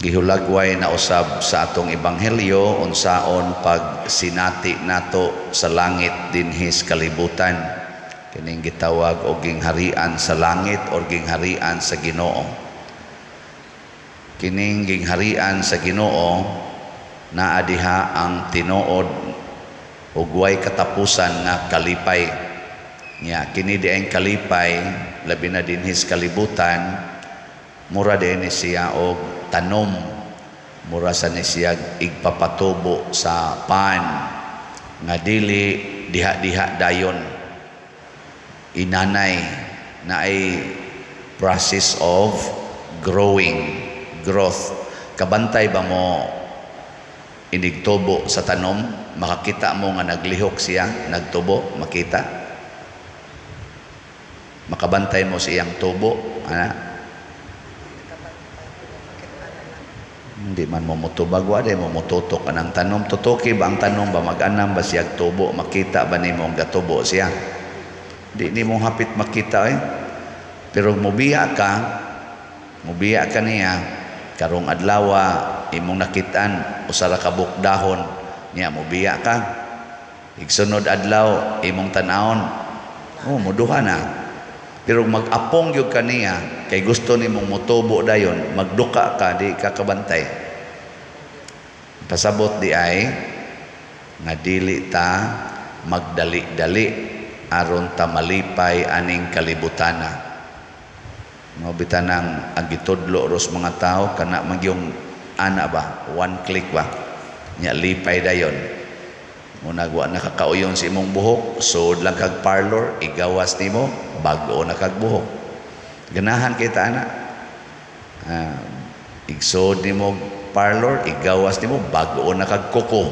Gihulagway na usab sa atong ebanghelyo unsaon pag sinati nato sa langit dinhi sa kalibutan, kining gitawag og gingharian sa langit or gingharian sa Ginoo. Kining gingharian sa Ginoo, naa diha ang tinuod ug way katapusan nga kalipay. Nya kini diayng kalipay, labi na dinhi sa kalibutan, mura diay ni siya og tanom, mura sa ni siya igpapatubo sa pan nga dili diha-diha dayon, inanay na ay process of growing, growth. Kabantay ba mo inigtubo sa tanom? Makakita mo nga naglihok siya, nagtubo, makita, makabantay mo sa iyang tubo ana? Nakabantay, pero makita na lang. Hindi man mo mutubag, wa mo mututok anang tanom. Tutuki ba ang tanom ba, mag-anam ba siya tubo? Makita ba nimo ang gatubo siya? Di nimo hapit makita eh. Pero mubiya ka niya, karong adlaw imong nakitaan usa ra ka buok dahon niya, mubiya ka. Igsunod adlaw imong tan-awon, oh, muduha na. Pero mag-apong gyud ka niya kay gusto nimong motubo dayon, magduka ka, di ka kabantay. Pasabot di ay nga dili ta magdali-dali aron ta malipay aning kalibutana. No, bitanang ang gitudlo ros mga tao kana magyong ana ba, one click ba nya, lipay dayon. Munag wa nakakauyon sa imong buhok, sud lang kag parlor, igawas nimo, bag-o na kag buhok. Ganahan kita ana. Igsod nimo parlor, igawas nimo, bag-o na kag kuko.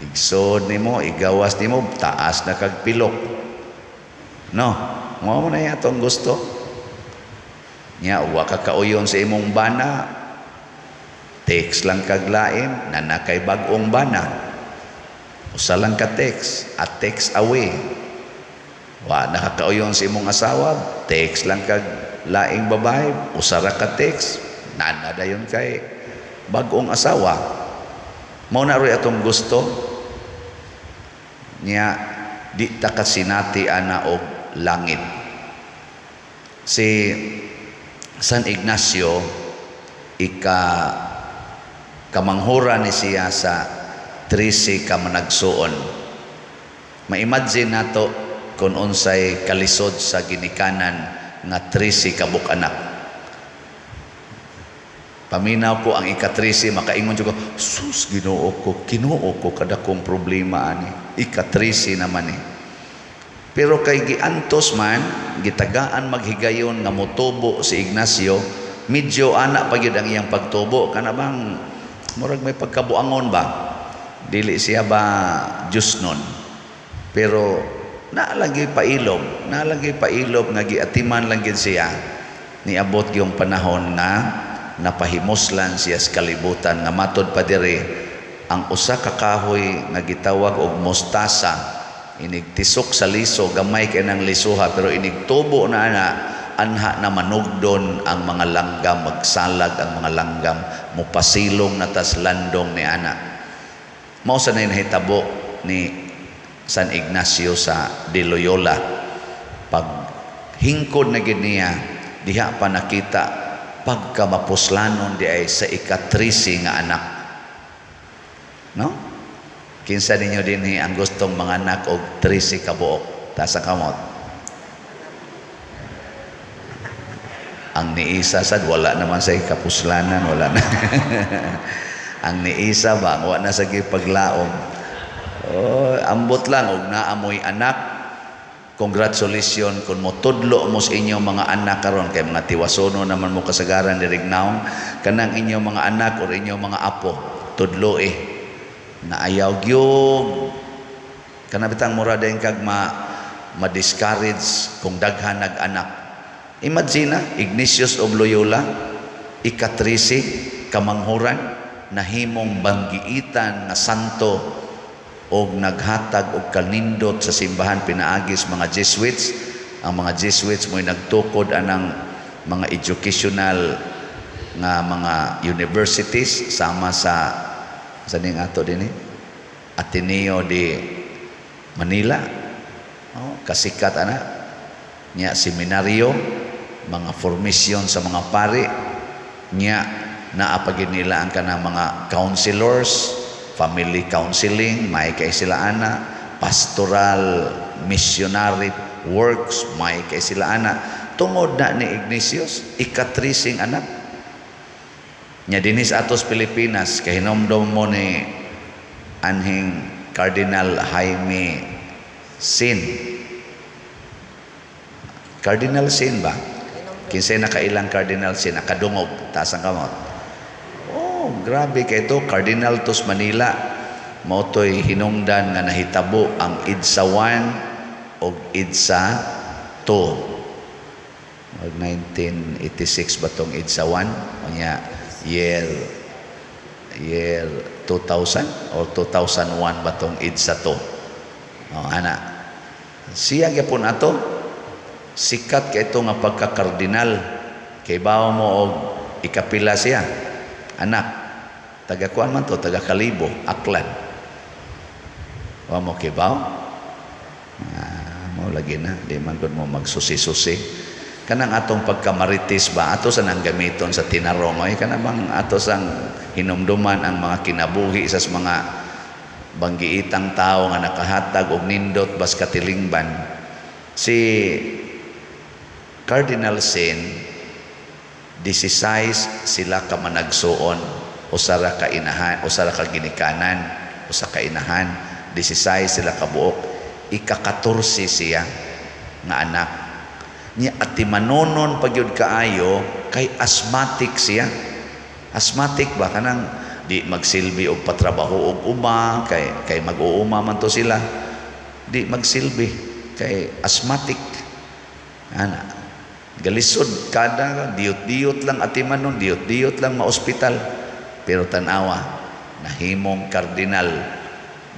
Igsod nimo, igawas nimo, taas na kag pilok. No, mao mo na atong gusto. Nya wa ka kauyon sa imong bana, text lang kag lain, na kay bag-ong bana. Usa lang ka text, a text away. Wa nakakauyon sa imong asawa, text lang kag laing babae, usa ra ka text, nana dayon kay bag-ong asawa. Mao na roy atong gusto. Nya di ta kasinati ana og langit. Si San Ignacio, ika kamanghura ni siya sa 13 ka managsuon. Ma-imagine nato kung unsay kalisod sa ginikanan nga 13 ka buk-anak. Paminaw ko ang ika-13, makaingon jud ko, "Sus, Ginoo ko, Ginoo ko, kadakong problema ani." Ika-13 naman eh. Pero kay giantos man, gitagaan maghigayon nga motubo si Ignacio, medyo ana pa gyud ang iyang pagtubo, kana bang murag may pagkabuangon ba? Dili siya ba Diyos nun? Pero naa lagi pailob, naa lagi pailob nga giatiman lang gid siya. Niabot yung panahon nga napahimuslan siya sa kalibutan nga matod pa diri ang usa ka kahoy nga gitawag og mustasa, inig tisok sa liso, gamay kay nang lisuha, pero inig tubo na ana, anha na manugdon ang mga langgam, magsalag ang mga langgam, mupasilong na tas landong ni ana. Mao sa na nahitabo ni San Ignacio sa de Loyola. Pag hingkod na gid niya, diha pa nakita pagka mapuslanon di ay sa ika-13 nga anak, no? Kinsa ninyo dinhi ang gustong mga anak og 13 ka buok? Taas ang kamot. Ang niisa sad wala naman sa kapuslanan, wala na. Ang niisa ba, wa na sa paglaom. Oh, ambot lang og naamoy anak. Congratulations kung motudlo mo sa inyong mga anak karon, kay mga tiwasono naman mo kasagaran diri naong kanang inyong mga anak or inyong mga apo, tudlo eh na ayaw gyud kana bitang mura din kag ma ma-discourage kung daghan nag-anak. Imagine na, Ignatius of Loyola, ika-13 kamanghuran, nahimong banggiitan nga santo og naghatag og kanindot sa simbahan pinaagi sa mga Jesuits. Ang mga Jesuits mo'y nagtukod anang mga educational nga mga universities sama sa ning ato dinhi, Ateneo de Manila. Oh, kasikat ana nya seminaryo, mga formation sa mga pari nya, naa pa gyud nila ang kanang mga counselors, family counseling, may kay sila ana, pastoral missionary works, may kay sila ana. Tungod na ni Ignatius, ikatreseng anak nya dinhi sa atos Pilipinas. Kahinomdom mo ni anhing Cardinal Jaime Sin? Cardinal Sin ba? Kinsay nakailang Cardinal Sin, nakadungog, taas ang kamot. Oh, grabe kay to, Cardinal tos Manila. Mao to'y hinungdan nga nahitabo ang EDSA 1 og EDSA 2. Og 1986 ba tong EDSA 1? Unya year 2000 or 2001 ba tong EDSA 2? Oh, ana. Siya gyapon ato, sikat kay ito nga pagka-kardinal. Kay bawo mo og ikapila siya anak? Taga kuan man to, taga Kalibo, Aklan. Wa mo kibaw? Ah, mo lagi na di man gud mo magsusi-susi. Kanang atong pagkamarites ba, ato sa nang gamiton sa tinarong ay kana bang ato sang hinumduman ang mga kinabuhi sa mga banggiitang tao nga nakahatag og nindot bas katilingban. Si Cardinal Sin, 16 sila ka managsuon, usa ra ka inahan, usa ra ka ginikanan, usa ka inahan, 16 sila ka buok. Ika-14 siya nga anak niya. Atimanon pa gyud kaayo kay asthmatic siya. Asthmatic ba, kanang di magsilbi og patrabaho og uma, kay mag-uuma man to sila, di magsilbi kay asthmatic ana. Galisod kada diyot-diyot lang atimanon, diyot-diyot lang maospital. Pero tanawa, nahimong kardinal,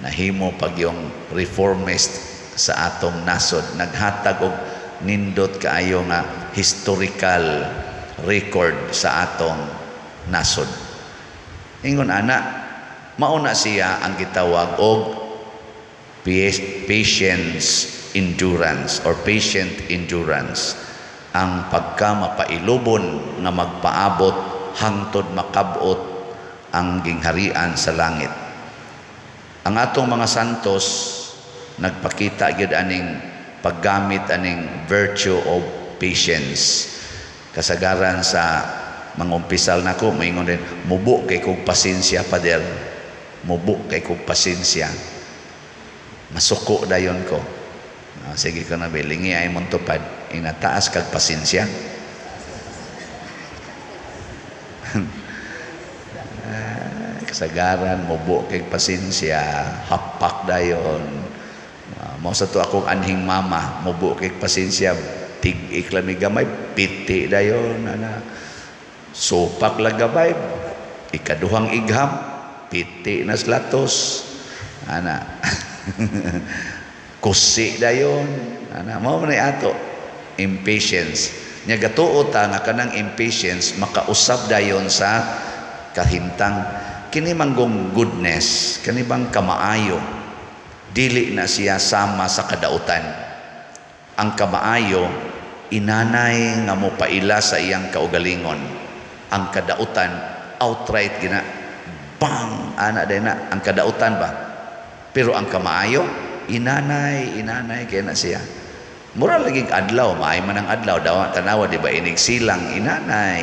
nahimo pag yung reformist sa atong nasod, naghatag og nindot kaayo nga historical record sa atong nasod. Ingon ana, mauna siya ang gitawag og patience endurance or patient endurance, ang pagka mapailubon nga magpaabot hangtod makabot ang gingharian sa langit. Ang atong mga santos nagpakita gyud aning paggamit aning virtue of patience. Kasagaran sa mangumpisal nako, moingon din, "Mubo kay kog pasensya, pader. Mubo kay kog pasensya. Masuko dayon ko." Ah, sige ko na bilingi ay mong tupad, inataas kag pasensya. Ah, kasagaran mubo kay pasensya, hapak dayon. Ah, mao sa to akong anhing mama, mubo kay pasensya, tig-ik lami gamay, piti dayon ana. Supak lang gabay, ikaduhang igham, piti na slatos ana. Kusi dayon ana. Mao man ato impatience nya. Gatuo ta nga kanang impatience makausab dayon sa kahimtang. Kini manggong goodness, kani bang kamaayo, dili na siya sama sa kadautan. Ang kamaayo, inanay nga mopaila sa iyang kaugalingon. Ang kadautan, outright gina bang ana day na ang kadautan ba. Pero ang kamaayo, inanay, inanay kay na siya. Mura lagi adlaw, maay man ang adlaw daw. Tanawa, di ba, inig silang, inanay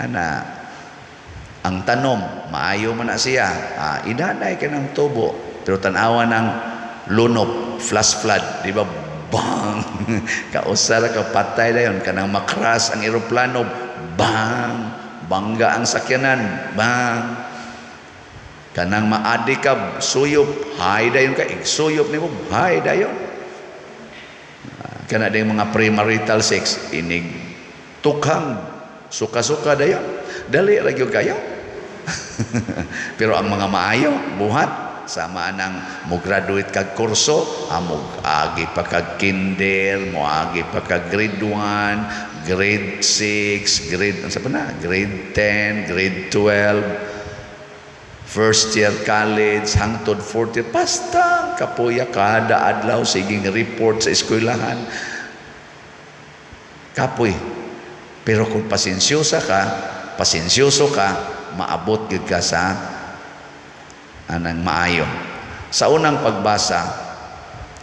ana. Ang tanom, maayo man na siya, ah, inanay kay ng tubo. Pero tanawa ng lunop, flash flood, di ba, bang, kausa ra ka, patay dayon. Kanang makras ang eroplano, bang, bangga ang sakyanan, bang. Kanang maadi ka suyop, hay dayon ka igsuyop nimo, hay dayon. Ah, kana ding mga premarital sex, inig tukhang, suka-suka dayon, dali ra gyud kayo. Pero ang mga maayo buhat, sama nang mo graduate kag kurso, mo agi pa kag kinder, mo agi pa kag grade 1. Grade 6, grade, ano pa na? Grade 10, grade 12, first year college, hangtod fourth year, basta kapoya kada adlaw, siging report sa eskwelahan. Kapoy. Pero kung pasensyosa ka, pasensyoso ka, maabot gyud ka sa anang maayo. Sa unang pagbasa,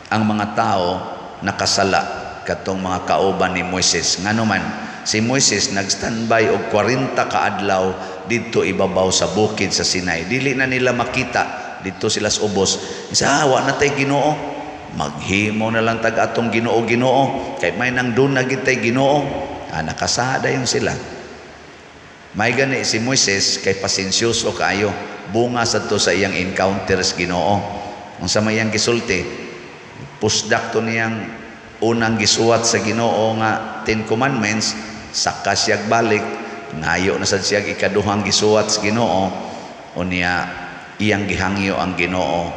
ang mga tao nakasala katong mga kauban ni Moises. Ngano man, si Moises nag-standby og 40 ka adlaw didto ibabaw sa bukid sa Sinai. Dili na nila makita didto sila sa ubos. Isa, ah, wa na tay Ginoo. Maghimo na lang tag atong Ginoo Ginoo kay may nang doon na gid tay Ginoo. Ah, nakasada yung sila. May gani si Moises kay pasensyoso kaayo. Bunga sadto sa iyang encounters Ginoo. Unsa may iyang gisulti? Pusdak to niyang unang gisuwat sa Ginoo nga Ten Commandments, saka siyag balik, ngayo na sad siyag ikaduhang gisuwat sa Ginoo, unya iyang gihangyo ang Ginoo,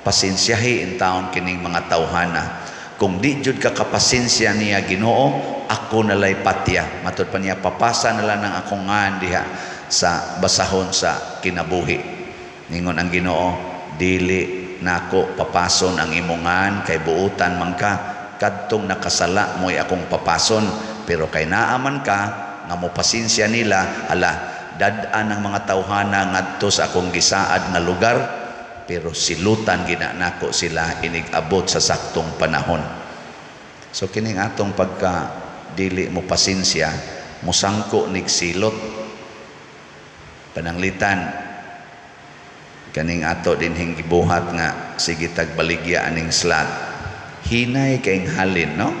pasensyahi in taon kining mga tawhana. Kung di jud ka kapasensya niya Ginoo, ako nalay patya. Matod pa niya, papasa na lang ng akong ngan diha sa basahon sa kinabuhi. Ningon ang Ginoo, dili nako papason ang imong ngan kay buutan man ka. Kadtong nakasala mo'y akong papason, pero kay naaman ka nga mo pasensya nila, ala, dad-an ang mga tawhana ngadto sa akong gisaad nga lugar, pero silutan gina nako sila inig-abot sa saktong panahon. So kining atong pagka dili mo pasensya, musangko nig silot. Pananglitan kaning ato dinhing gibuhat nga sige tag baligya aning slot, hinay kayng halin, no?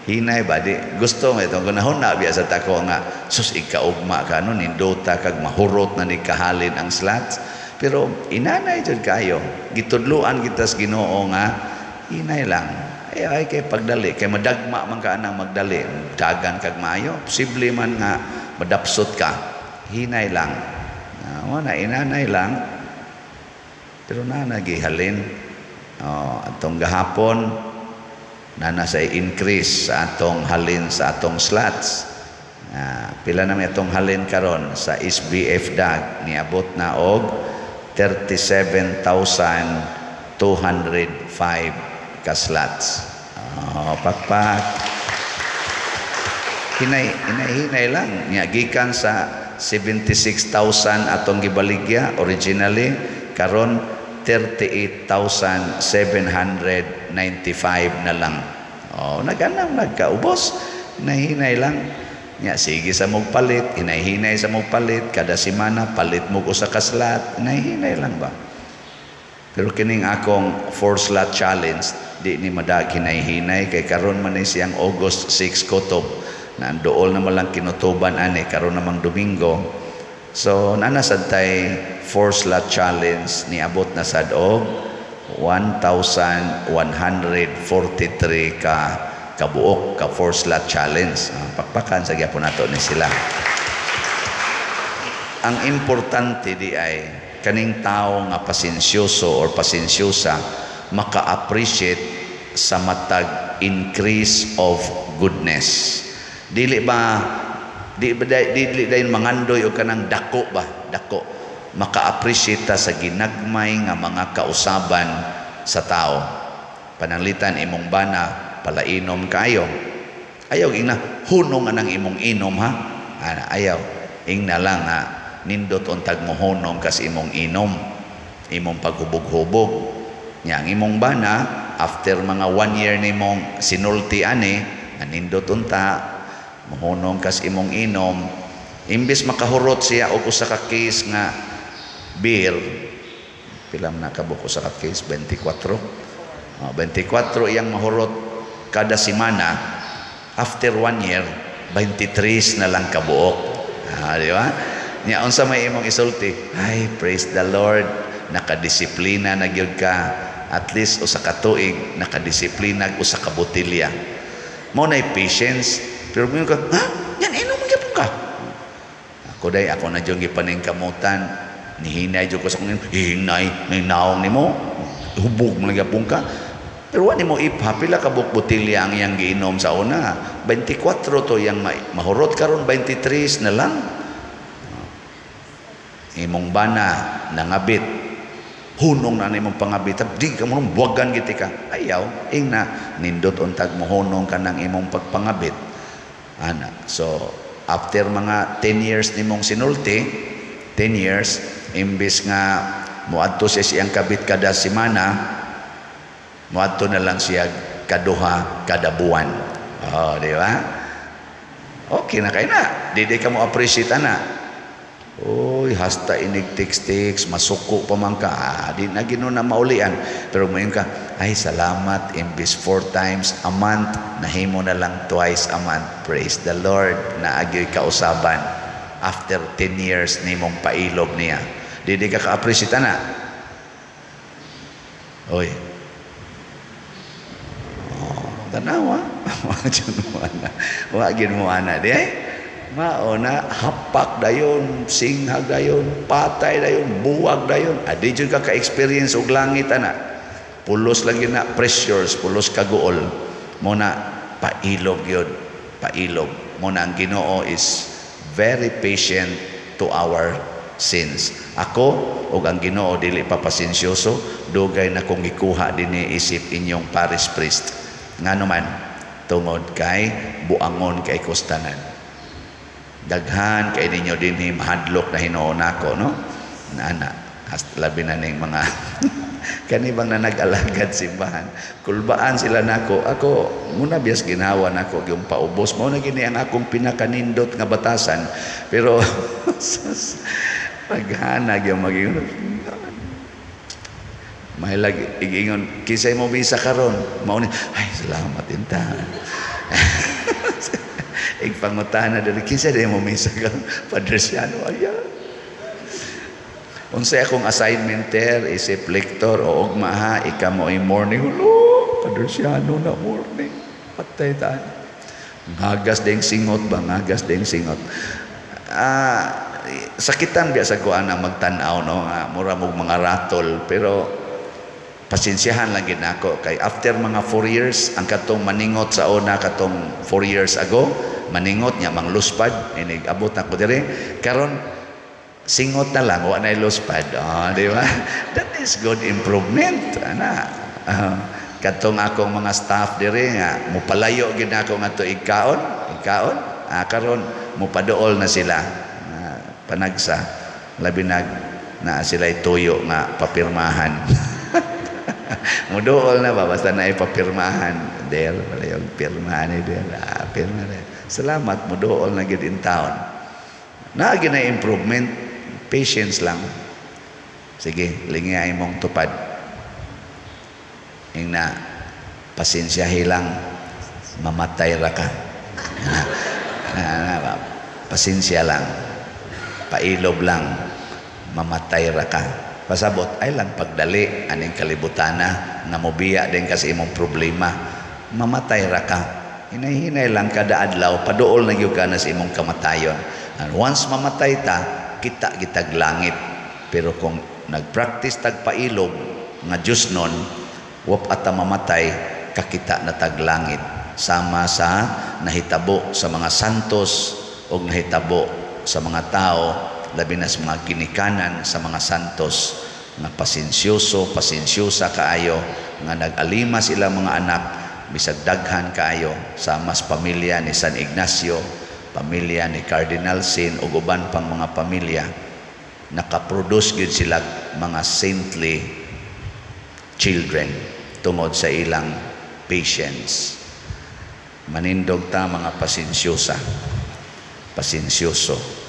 Hinay ba? Di gusto mo itong gunahon na biya sa tako nga sus, ikaugma ka, no? Nindota kag mahurot na ni kahalin ang slots, pero inanay jud kayo. Gitudloan kita sa Ginoo nga hinay lang. Ay, ay kay pagdali kay madagma man ka anang magdali, dagan kag maayo, posible man nga madapsot ka. Hinay lang. Ah, na inanay lang, pero na nagihalin. Oh, atong gahapon na sa increase sa atong halin sa atong slots. Ah, pila na may atong halin karon sa SBF DAG? Niabot na og 37,205 ka slots. Oh, pakpak. Hinay, hinay, hinay lang. Nya gikan sa 76,000 atong gibaligya originally, karon 38,795 na lang. Oh, naganam nagkaubos. Hinay lang. Nya sige sa mong palit, hinay-hinay sa mong palit, kada semana palit mo usa ka slot, hinay-hinay lang ba? Pero kining akong four slot challenge, di ni madag hinay-hinay kay karon man ni siyang August 6 kutob na dool na malang kinutuban ani karon namang Domingo. So nana sad tay four slot challenge, niabot na sad og 1,143 ka kabuok ka four slot challenge. Ah, pakpakan sa gyapon nato ni sila. Ang importante di ay kaning tao nga pasensyoso or pasensyosa, maka-appreciate sa matag increase of goodness. Dili ba di ba dili dayon mangandoy og kanang dako ba, dako. Maka-appreciate ta sa ginagmay nga mga kausaban sa tao. Pananglitan imong bana palainom kayo. Ayaw ingna hunong anang imong inom ha. Ana, ayaw. Ingna lang ha, nindot untag mohunong kas imong inom, imong paghubog-hubog. Nya ang imong bana, after mga one year nimong sinulti ani nga nindot unta mohunong kas imong inom, imbes makahurot siya og usa ka case nga beer, pila man nakabuok usa ka case? 24. Oh, 24 iyang mahurot kada semana, after one year 23 na lang kabuok. Ah, di ba? Nya unsa may imong isulti? Ay, praise the Lord, nakadisiplina na gyud ka. At least usa ka tuig nakadisiplina og usa ka botelya. Mao nay patience. Pero kung ka, ha? Yan inom man gyapon ka. Ako day, ako na jud gipaningkamutan. Nihinay jud ko sa akong hinay, naong nimo. Hubog man gyapon ka. Pero wa nimo ipha pila ka buok botelya ang iyang giinom sa una. 24 to iyang mahurot, karon 23 na lang. Imong bana nangabit, hunong na nimong pangabit, di ka mo buwagan giti ka. Ayaw, ingna nindot untag mohunong ka ng imong pagpangabit ana. So after mga 10 years nimong sinulti, 10 years, imbis nga moadto siya siyang kabit kada semana, moadto na lang siya kaduha kada buwan. Oh, di ba? Okay na kay na di ka mo appreciate ana. Uy, hasta inig text-text, masuko pa man ka. Ah, di na Ginoo na maulian. Pero moingon ka, "Ay, salamat, imbis four times a month, nahimo na lang twice a month. Praise the Lord," naagyoy kausaban. After 10 years nimong pailob niya. Di ka ka-appreciate na. Oy. Oh, tanawa. Wa gyud mo ana. Wa gyud mo ana di ay. Mao na hapak dayon, singhag dayon, patay dayon, buwag dayon. Adi jud ka ka-experience og langit ana. Pulos lagi na pressures, pulos kaguol. Mao na pailob gyud, pailob. Mao na ang Ginoo is very patient to our sins. Ako ug ang Ginoo dili pa pasensyoso, dugay na kong gikuha dinhi isip inyong parish priest. Ngano man, tungod kay buangon kay kustanan. Daghan kay ninyo dinhi mahadlok na hinuon nako, no? Ana, labi na ning mga kani bang na nag-alagad simbahan. Kulbaan sila nako. Ako muna biyas ginhawa nako yung paubos mao na gini ang akong pinakanindot nga batasan. Pero paghanag yung maging Mahilag igingon kisay mo bisa karon, mao ni, "Ay, salamat inta." Igpangutana diri, "Kinsa di mo misa karon?" "Padre Siano." Ayan. Unsay akong assignment ter isip lector o ugma ha, ika mo ay morning. Hulo, Padre Siano na morning. Patay taan. Ngagas ding singot ba? Ngagas ding singot. Ah, sakitan biya sa kuan ang magtan-aw, no? Ah, mura mog mga ratol, pero pasensyahan lang gid nako kay after mga 4 years ang katong maningot sa una, katong 4 years ago maningot niya mangluspad, inig abot na ko diri karon, singot na lang, wa na luspad. Oh, di ba? That is good improvement ana. Ah, katong akong mga staff diri nga mupalayo gid nako nga tuig kaon ikaon, ah, karon mupaduol na sila. Ah, panagsa labi nag na sila tuyo nga papirmahan, muduol na ba basta na ipapirmahan del, wala yung pirmahan ni del. Ah, pirma na. Salamat, muduol na gid in town na na improvement. Patience lang. Sige, lingi ay mong tupad. Ingna, pasensya lang, mamatay ra ka. Na, pasensya lang, pailob lang, mamatay ra ka. Pasabot ay lang pagdali aning kalibutana nga mobiya din kasi imong problema, mamatay ra ka. Hinay-hinay lang kada adlaw, paduol na gyud ka na sa imong kamatayon. And once mamatay ta, kita gitag langit. Pero kung nagpractice tag pailob nga Diyos nun, wap ata mamatay, kakita na tag langit, sama sa nahitabo sa mga santos o nahitabo sa mga tao, labi na sa mga ginikanan sa mga santos nga pasensyoso, pasensyosa kaayo, nga nag-alima sila mga anak bisag daghan kaayo, sa mas pamilya ni San Ignacio, pamilya ni Cardinal Sin ug uban pang mga pamilya, nakaproduce gyud sila mga saintly children tungod sa ilang patience. Manindog ta mga pasensyosa, pasensyoso.